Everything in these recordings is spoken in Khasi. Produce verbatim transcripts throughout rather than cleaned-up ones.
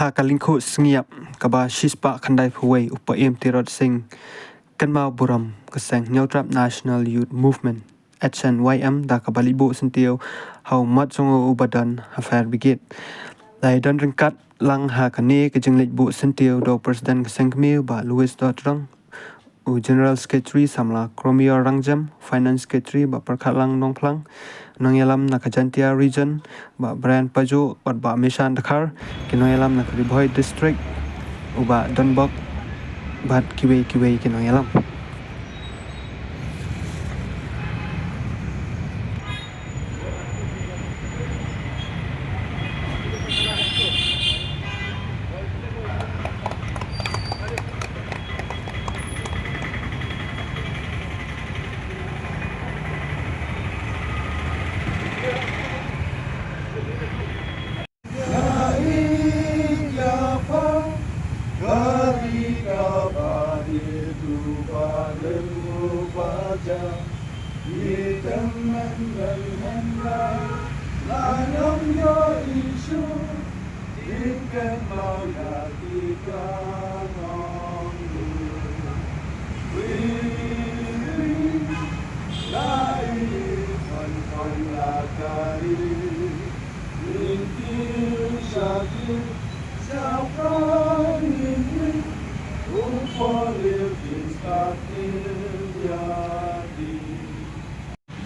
Ha ka lyngkhuh sngi ïap kaba shispah khyndai phew wei, u Paiem Tirot Sing kynmaw burom ka seng Hynñiewtrep National Youth Movement, H N Y M, da kaba leit buh syntiew ha u mot jong u uba don ha Fire Brigade. La ïadon ryngkat lang ha kane ka jingleit buh syntiew da u President ka seng kmie, Bah Louis Dohtdong, u General Secretary samla Kromior Rangjam, Finance Secretary Bah Pyrkhatlang Nongphlang, nongïalam na ka Jaintia Region Bah Brian Pajo, bad Bah Mishan Dkhar, ki nongïalam na ka Ri Bhoi District, u Bah Donbok, bad kiwei kiwei ki nongïalam.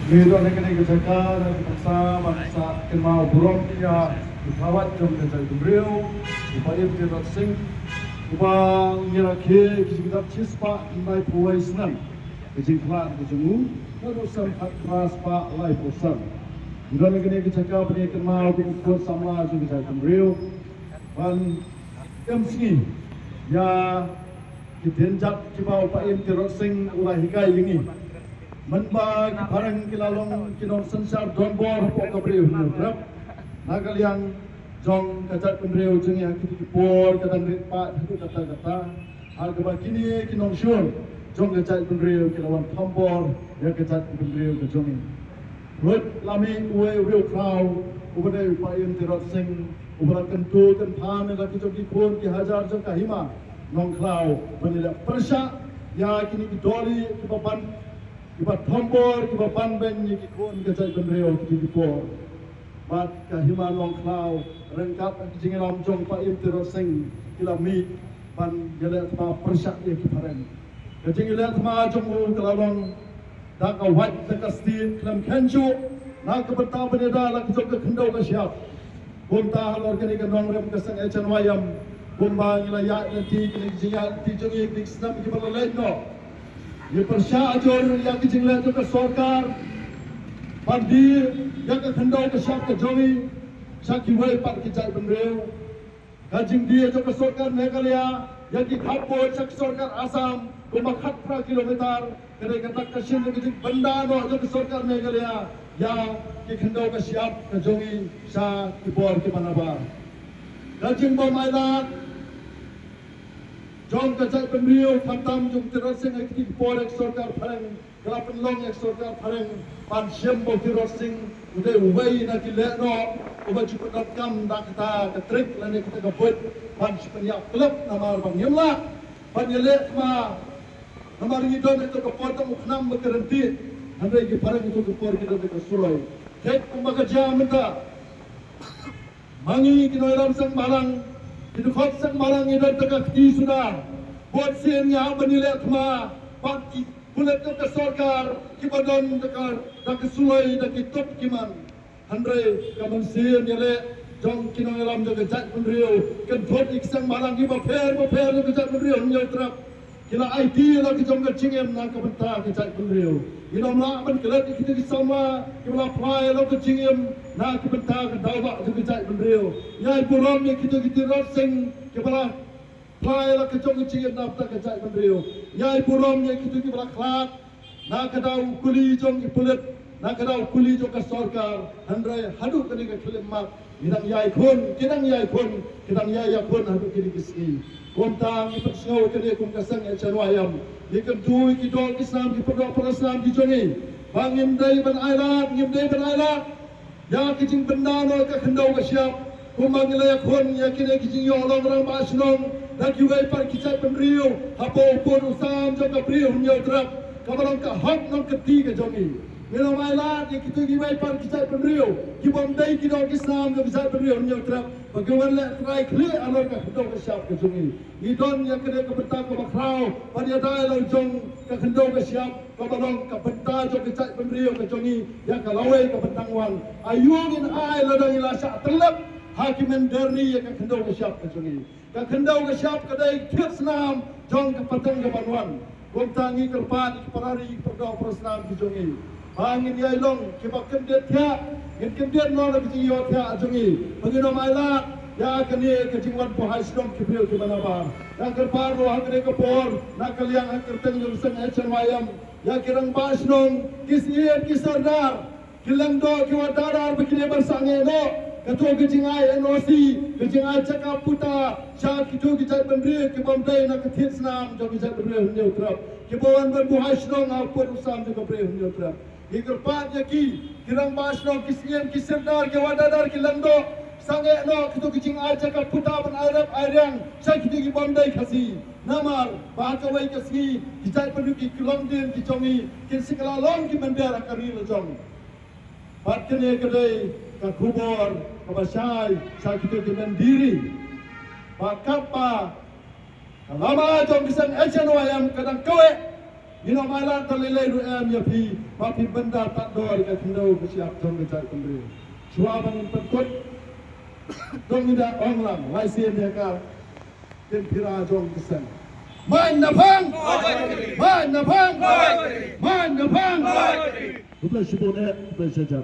Ngi don ha kane ka jaka na ka bynta ban sa kynmaw burom ïa u thaw wait jong ka jaitbynriew, u Paiem Tirot Sing, uba ngi rakhe ki jingdap shispah khyndai phew wei snem ka jingkhlad ka jong u, naduh snem khatphra spah laiphew san. Ngi don ha kane ka jaka ban ïa kynmaw kum u khun samla jong ka jaitbynriew, ban kem sngi ïa ki dienjat kiba u Paiem Tirot Sing u la hikai ïa ngi. Mynba ki phareng ki la long ki nongsynshar donbor hapoh ka Bri u Hynñiewtrep, na ka liang jong ka jaitbynriew jong ngi ha kito ki por ka dang rit paid haduh katta katta, ha kaba kine ki nongshun jong ka jaitbynriew ki la wan thombor ïa ka jaitbynriew ka jong ngi. Lut la mih uwei u riewkhraw uba dei u Paiem Tirot Sing, uba la kyntu kynpham ïa la ki jong ki khun ki hajar jong ka hima Nongkhlaw ban ïaleh pyrshah ïa kine ki dohlieh kiba ban, kiba thombor, kiba ban beiñ ïa ki khun ka jaitbynriew kito ki por. Bad ka hima Nongkhlaw ryngkat ka jingïalam jong Paiem Tirot Sing ki la mih ban ïaleh thma pyrshah ïa ki phareng. Ka jingïaleh thma jong u ka la long da ka wait da ka stieh khlem khein shuh na ka bynta ban ïada la ka jong ka khyndew ka shyiap. Kumta halor kane ka nongrim ka seng H N Y M, kumba ngi la ïaid lynti kine ki jingïaid lynti jong ngi kine ki snem kiba la leit noh, ngi pyrshah jur ïa ki jingleh jong ka sorkar ban die ïa ka khyndew ka shyiap ka jong ngi sha kiwei pat ki jaitbynriew. Ka jingdie jong ka sorkar Meghalaya ïa ki khappud sha ka sorkar Assam kumba khatphra kilometer, ka dei kata ka shin ka jingbynda noh jong ka sorkar Meghalaya ïa ki khyndew ka shyiap ka jong ngi sha ki bor kiba nabar. Ka jingbym ailad jong ka jaitbynriew khamtam jong u Tirot Sing ha kiti ki por ïa ka sorkar phareng, ka la pynlong ïa ka sorkar phareng ban shim ba u Tirot Sing u dei uwei na ki lehnoh uba ju pyndonkam da kata ka trick lane kata ka buit ban shu pynïap khlem namar ba ngim lah ban ïaleh thma. Namar ngi don ïa ka por tang u khnam ba ka ryntih, hynrei ki phareng ïa ka por ki don ïa ka suloi. Thik kumba ka jia mynta. Ma ngi ki nongïalam seng bhalang, ki dkhot seng bhalang ngi don da ka kti suda. Bad sien ngi hap ban ïaleh thma bad ki pulit ka sorkar kiba don da ka, da ka suloi, da ki tup ki man. Hynrei ka mynsiem ïaleh jong ki nongïalam jong ka jaitbynriew, kynthup ïa ki seng bhalang kiba pher bapher jong ka jaitbynriew Hynñiewtrep. Ki la aiti ïa la ka jong ka jingim na ka bynta ka jaitbynriew. Ngim lah ban klet ïa kita ki samla kiba la phla ïa la ka jingim na ka bynta ka daw bah jong ka jaitbynriew. Ngi ai burom ïa kita ki Tirot Sing kiba la phla ïa la ka jong ka jingim na ka bynta ka jaitbynriew. Ngi ai burom ïa kita kiba la khlad na ka daw kuli jong ki pulit, na ka daw kuli jong ka sorkar. Hynrei haduh kane ka khyllipmat ngi dang ïai khun, ki dang ïai khun, ki dang ïai ïakhun haduh kine ki sngi. Kumta ngi pynsngew kane kum ka seng H N Y M, ngi kyntu ïa ki doh ki snam, ki pyrdoh pyrshah snam ki jong ngi ba ngim dei ban ailad, ngim dei ban ailad ïa ka jingbynda noh ka khyndew ka shyiap. Kumba ngi la ïakhun ïa kine ki jingïoh long rangbah shnong da kiwei pat ki jaitbynriew hapoh u pud u sam jong ka Bri u Hynñiewtrep, kaba long ka hok nongkynti ka jong ngi. Ngin ym ailad ïa kito kiwei pat ki jaitbynriew ki bym dei ki doh ki snam jong ka jaitbynriew u Hynñiewtrep ba ki wan leh trai khlieh halor ka khyndew ka shyiap ka jong ngi. Ngi don ïa kane ka bynta kaba khraw ban ïada ïa la u jong ka khyndew ka shyiap, kaba long ka bynta jong ka jaitbynriew ka jong ngi ïa ka lawei ka bynta wan. Aïu ngin ai lada ngi la shah tyllep ha ki mynder ïa ka khyndew ka shyiap ka jong ngi. Ka khyndew ka shyiap ka dei thied snam jong ka pateng ka ban wan. Kumta ngi kyrpad ïa ki para ri, ki para doh para snam ki jong ngi ba ngin ïai long kiba kyndit thiah, ngin kyndit noh na ka jingïohthiah jong ngi. Ba ngin ym ailad ïa kane ka jingwan buhai shnong ki briew kiba nabar. Nga kyrpad ruh ha kane ka por na ka liang ha ka kyrteng jong ka seng H N Y M ïa ki rangbah shnong, ki syiem, ki sordar, ki lyngdoh, ki warda ba kine ban sangeh noh kato ka jingai N O C, ka jingai jaka puta sha kito ki jaitbynriew ki bym dei na ka thied snam jong ka jaitbynriew Hynñiewtrep, kiba wan ban buhai shnong ha u pud u sam jong ka Bri u Hynñiewtrep. Ngi kyrpad ïa ki, ki rangbah shnong, ki syiem, ki sordar, ki warda, ki lyngdoh, sangeh noh kito ki jingai jaka puta ban ai rep ai riang sha kito ki bym dei Khasi. Namar ba ha kawei ka sngi ki jaitbynriew ki, ki longdien ki jong ngi kin sa kylla long ki mynder ha ka ri la jong. Bad kane ka dei ka khubor kaba shai sha kito ki mynder ri ba katba ka lama jong ka seng H N Y M ka dang kaweh, ngin ym ailad da lei lei ruh em ïa phi ba phi bynda tad dor ïa ka khyndew ka shyiap jong ka jaitbynriew. Shuwa ba ngin pynkut, to ngin da ong lang lai sien ïa ka ktien pura jong ka seng. Maiñ na pang! Maiñ na pang! Maiñ na pang! Khublei shibun eh, khublei shihajar.